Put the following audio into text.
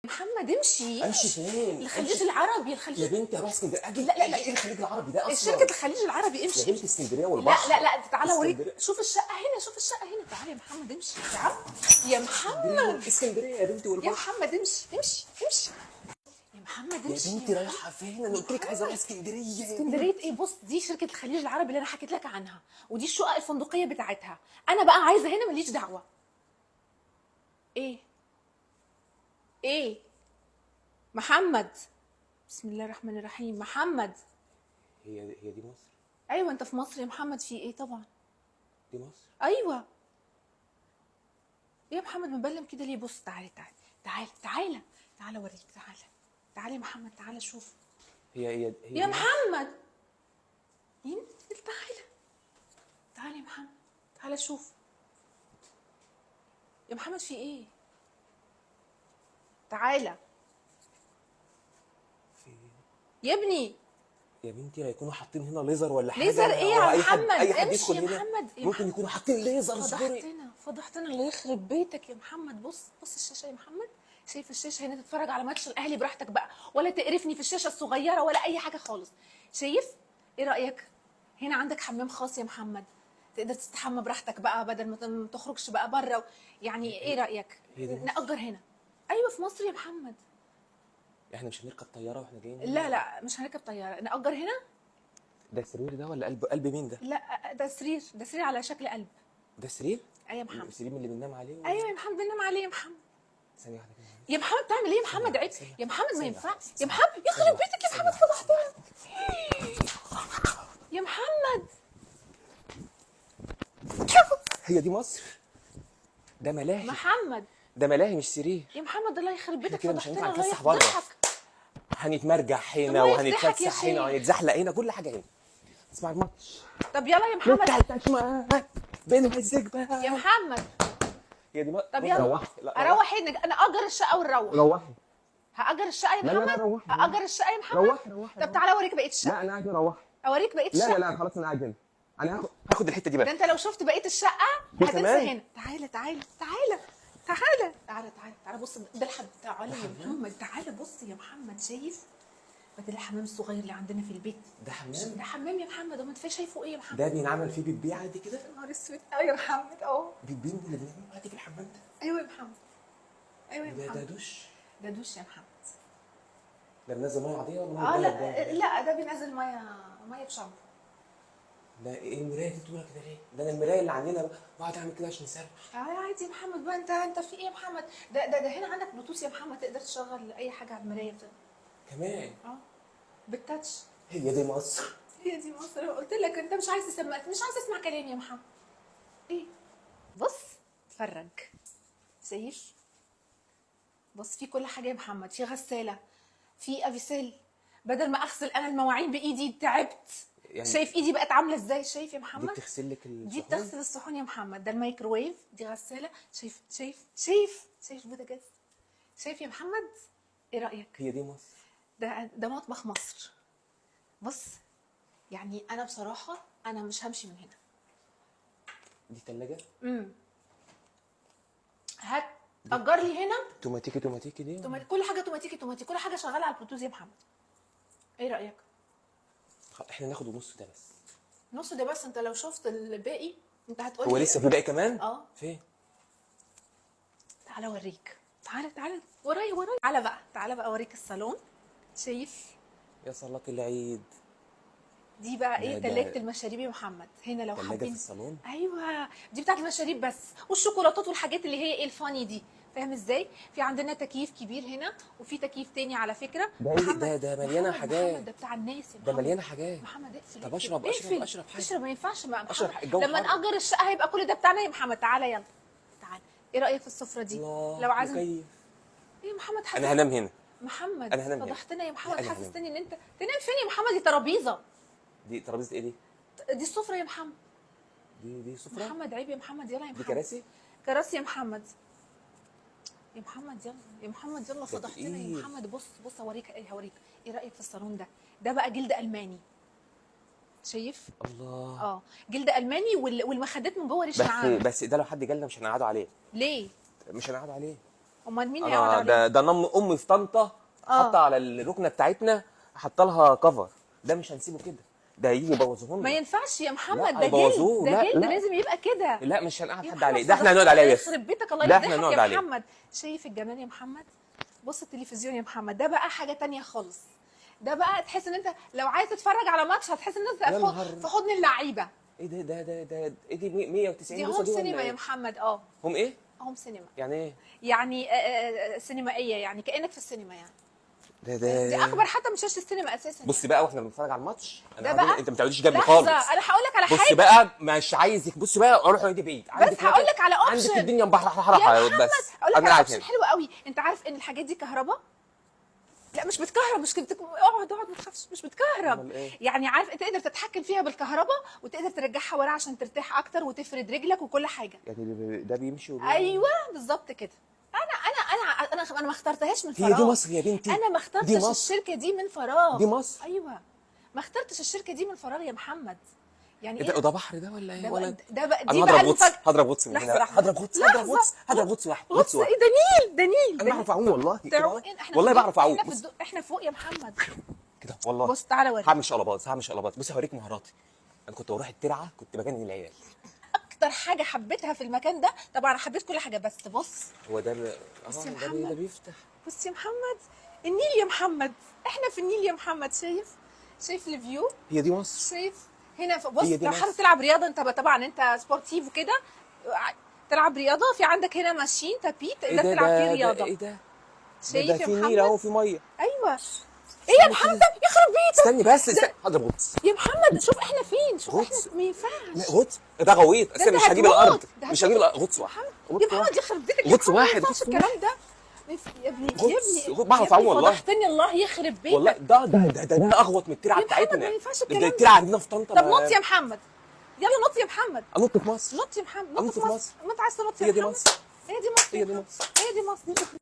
محمد امشي. امشي فين؟ الخليج أمشي. العربي يا الخليج. بنتي هروح اسكندرية اجي. لا، لا، لا. ايه الخليج العربي ده اصلا؟ شركة الخليج العربي يا امشي. بنتي اسكندرية لا والبحر. لا لا، تعالى اوريك. اسكندرية. شوف الشقة هنا، شوف الشقة هنا. تعالى يا محمد امشي يا عم. يا محمد اسكندرية يا بنتي يا والبحر. محمد امشي امشي امشي يا محمد يا امشي. بنتي رايحة فين؟ انا قلت لك عايزه اروح اسكندرية. اسكندرية ايه؟ بص، دي شركة الخليج العربي اللي انا حكيت لك عنها، ودي الشقق الفندقية بتاعتها. انا بقى عايزه هنا، ماليش دعوه. ايه ايه محمد؟ بسم الله الرحمن الرحيم. محمد، هي دي مصر؟ ايوه انت في مصر يا محمد. في ايه؟ طبعا دي مصر. ايوه. ايه يا محمد مبلم كده ليه؟ بص تعالى تعالى تعالى تعالى تعالى اوريك. تعالى تعالى يا محمد، تعالى شوف. هي يا دي مصر؟ محمد مين؟ تعالى تعالى يا محمد، تعالى شوف يا محمد. في ايه؟ تعالى في إيه؟ يا ابني. يا بنتي لا يكونوا حاطين هنا ليزر ولا حاجة. ليزر ايه يا هو اي حد محمد؟ اي حد امشي يدخل يا هنا محمد، يا ممكن محمد. يكونوا حاطين ليزر. اصبري. فضحتنا فضحتنا، الله يخرب بيتك يا محمد. بص بص الشاشة يا محمد، شايف الشاشة هنا؟ تتفرج على ماتش الاهلي براحتك بقى، ولا تقرفني في الشاشة الصغيرة ولا اي حاجة خالص. شايف؟ ايه رايك؟ هنا عندك حمام خاص يا محمد، تقدر تستحمى براحتك بقى بدل ما تخرجش بقى بره. يعني ايه رايك؟ هي دي مصر؟ نأجر هنا. ايوه في مصر يا محمد. احنا مش هنركب طيارة واحنا جايين؟ لا لا، مش هنركب طياره، نأجر هنا. ده سرير ده ولا قلب؟ قلب مين ده؟ لا ده سرير، ده سرير على شكل قلب. ده سرير؟ ايوه يا محمد. سرير من اللي بننام عليه ولا؟ ايوه يا محمد، بننام عليه يا محمد. ثانية واحدة كده. يا محمد بتعمل ايه يا محمد؟ عيب ثانية. يا محمد، ما ثانية. ينفعش يا ثانية. محمد، يخرب بيتك يا محمد، فضحتنا يا محمد. هي دي مصر؟ ده ملاهي. محمد ده ملاهي مش سرير. يا محمد الله يخرب بيتك، كده مش فضحتنا. هينفع الله نتفسح بره. يفضحك. هنتمرجح هنا الله يفضحك يا وهنتفسح هنا شيخ. وهنتزحلق هنا، كل حاجة هنا. اسمع الماتش. طب يلا يا محمد. بنهزك بقى يا محمد. هي دي مصر؟ طب يلا. روحي. لا، روحي. اروح ايه؟ انا اجر الشقة ونروح. روحي. هاجر الشقة يا لا، لا، لا، محمد. روحي. هاجر الشقة يا محمد. روحي، روحي، طب تعالى اوريك بقية الشقة. لا انا قاعد هنا، روحي. اوريك بقية لا الشقة. لا لا خلاص انا قاعد هنا. انا هاخد الحتة دي ده بقى. انت لو شفت بقية الشقة في هتنسى. كمان؟ هنا تعالى تعالى تعالى تعالى تعالى تعالى تعالى. بص ده الحمام. تعالى يا محمد، تعالى بص يا محمد. شايف بدل الحمام الصغير اللي عندنا في البيت؟ ده حمام؟ ده حمام يا محمد. امال انت شايفه ايه يا محمد؟ ده بينعمل فيه بيبي عادي كده؟ يا نهار اسود. ايوه يا محمد اهو. بيبي من اللي بنعمله عادي في الحمام ده؟ ايوه يا محمد، ايوه يا ده محمد. دوش. ده دوش يا محمد. ده بنزل مية عادية ولا مية اه بلد لا ده؟ لا، ده بينزل مية، مية بشامبو. ده ايه المراية دي طولها كده ليه؟ ده انا المراية اللي عندنا بقعد اعمل كده عشان اسرح. اه عادي يا محمد بقى. انت في ايه يا محمد؟ ده هنا عندك بلوتوث يا محمد، تقدر تشغل اي حاجة على المراية بتاعتك. كمان؟ اه بال touch. هي دي مصر؟ هي دي مصر. قلت لك انت مش عايز تسمع، مش عايز تسمع كلامي يا محمد. ايه بص اتفرج. شايف؟ بص في كل حاجة يا محمد، في غسالة، في افيسيل، بدل ما اغسل انا المواعين بايدي تعبت. يعني شايف ايدي بقت عامله ازاي؟ شايف يا دي محمد؟ بتغسل لك دي الصحون؟ بتغسل الصحون يا محمد. ده الميكروويف، دي غسالة. شايف شايف شايف شايف البوتاجاز؟ شايف يا محمد؟ ايه رايك؟ هي دي مصر؟ ده مطبخ مصر. بص يعني انا بصراحة انا مش همشي من هنا. دي تلاجة؟ هات اجر لي هنا. توماتيكي توماتيكي دي؟ كل حاجة توماتيكي توماتيكي، كل حاجة شغالة على البلوتوث يا محمد. ايه رايك؟ احنا ناخد النص ده بس. نص ده بس؟ انت لو شفت الباقي انت هتقول هو لي. لسه في باقي كمان؟ اه. فين؟ تعالى اوريك، تعالى تعالى ورايا ورايا. تعالى بقى، تعالى بقى اوريك الصالون. شايف؟ يا صلاة العيد. دي بقى ايه؟ ده تلاجة المشاريب يا محمد. هنا لو تلاجة في حابين. الصالون؟ ايوه دي بتاعت المشاريب بس، والشوكولاتات والحاجات اللي هي ايه الفاني دي، فاهم ازاي؟ في عندنا تكييف كبير هنا، وفي تكييف تاني على فكرة. ده إيه؟ محمد- ده مليانة محمد- حاجات. محمد ده بتاع الناس يا ده محمد. مليانة حاجات. محمد اقفل. طب اقفل، اشرب اشرب اقفل. اشرب حاجة. اشرب، ما ينفعش مع محمد. اشرب حاجة، الجو لما حر. نأجر الشقة هيبقى كل ده بتاعنا يا محمد. تعالى يلا تعالى. ايه رايك في السفرة دي؟ الله، لو عايز مكيف. ايه يا محمد؟ حاسس انا هنام هنا. محمد أنا هنام هنا. فضحتنا يا محمد. أنا هنام. حسستني ان انت تنام فين يا محمد؟ دي ترابيزة. دي ترابيزة ايه دي؟ دي السفرة يا محمد. دي سفره؟ محمد عيب يا محمد. يلا يا دي محمد. كراسي؟ كراسي يا محمد. يا محمد يلا يا محمد يلا، فضحتنا يا تقيل. محمد. بص بص اوريك ايه، هوريك ايه رايك في الصالون ده؟ ده بقى جلد الماني. شايف؟ الله. اه جلد الماني والمخدات من جوه ريش بس نعام. بس ده لو حد جالنا مش هنقعده عليه. ليه؟ مش هنقعده عليه. امال مين هيقعد انا عليه؟ ده نم امي في طنطا حاطه على الركنه بتاعتنا، حاطه لها cover. ده مش هنسيبه كده، ده هيجي يبوظوه ما لنا. ينفعش يا محمد، لا، ده جلد، هيبوظوه. ده لا، جلد لا. لازم يبقى كده. لا مش هنقعد يا حد محمد عليه، ده احنا هنقعد عليه بس. يخرب بيتك، الله ده احنا يفضحك هنقعد يا عليه. محمد. شايف الجمال يا محمد؟ بص التلفزيون يا محمد، ده بقى حاجة تانية خالص. ده بقى تحس ان انت لو عايز تتفرج على ماتش هتحس ان انت يا نهار. في حضن اللعيبة. ايه ده ده ده ده ايه دي 190 دي بوصه home دي ولا سينما يا ايه؟ محمد. home ايه؟ home cinema. يعني ايه؟ يعني سينمائية، يعني كانك في السينما يعني. ده ده دي اكبر حتى من شاشة السينما اساسا. بصي بقى، واحنا بنتفرج على الماتش ده انا بقى انت ما بتقعديش جنبي لحظة، خالص. انا هقول لك على بصي حاجة. بقى مش عايزك، بصي بقى اروح عندي بعيد. بس هقول لك على عندك option. الدنيا مبحرحه يا محمد بس اقول لك انا على قاعد option هنا. حلو قوي. انت عارف ان الحاجات دي كهرباء؟ لا مش بتكهرب، مش اقعد اقعد ما تخافش، مش بتكهرب. أمال إيه؟ يعني عارف تقدر تتحكم فيها بالكهرباء، وتقدر ترجعها ورا عشان ترتاح اكتر وتفرد رجلك وكل حاجة. يعني ده بيمشي ايوه بالظبط كده. انا انا انا انا انا ما اخترتهاش من فراغ. هي دي مصر يا بنتي. انا ما دي اخترتش مصر. الشركة دي من فراغ. دي مصر. ايوه ما اخترتش الشركة دي من فراغ يا محمد. يعني ايه ده؟ ده بحر ده ولا ايه؟ ده ولا بقى، ده بقى انا دي هضرب بقى غطس، المفاجأة. هضرب غطس من لحظة، هنا. لحظة. هضرب غطس، هضرب لحظة. غطس، هضرب غطس واحد، غطس غطس واحد. ايه ده؟ نيل، ده نيل. انا ده بعرف اعوم والله. تعوم إيه؟ احنا والله في بعرف اعوم. احنا في بص احنا فوق يا محمد. كده والله. بص تعالى اوريك. هعمل شقلباز، هعمل شقلباز. بصي هوريك مهاراتي. انا كنت بروح الترعه كنت بجنن العيال. اكتر حاجة حبيتها في المكان ده، طبعا انا حبيت كل حاجة، بس بص. هو ده بص يا ده محمد. ده بيفتح. بص يا محمد النيل يا محمد، احنا في النيل يا محمد. شايف؟ شايف ال view؟ هي دي مصر. شايف هنا بص هي دي لو مصر. حابب تلعب رياضة، انت طبعا انت sportif وكده، تلعب رياضة، في عندك هنا machine tapis ايه تقدر ده تلعب فيه ده رياضة. ايه ده؟ شايف ده يا في محمد؟ نيل اهو، في مية. ايوه. ايه يا محمد؟ يخرب بيتك. استني بس، استني. هضرب غطس يا محمد شوف احنا فين، شوف غطس. احنا ما ينفعش. لا غطس ده غويط. ده استني انت مش هجيب هتموت. الارض، ده مش هجيب هتموت. الارض. غطس واحد، يا محمد يخرب بيتك. يا غطس محمد، ما واحد، ينفعش غطس الكلام ده. يا ابني غطس. يا ابني غطس. بعرف يا اعوم ابني والله. فضحتني، الله يخرب بيتك. والله ده ده ده ده, ده اغوط من الترعه يا محمد بتاعتنا. ما ينفعش ده الكلام ده. الترعه عندنا في طنطا. طب نط يا محمد، يلا نط يا محمد. انط في مصر. نط يا محمد، نط أنط في في مصر. مصر. ما انت عايز تنط يا هي دي محمد. مصر. هي دي مصر. هي دي مصر. هي دي مصر.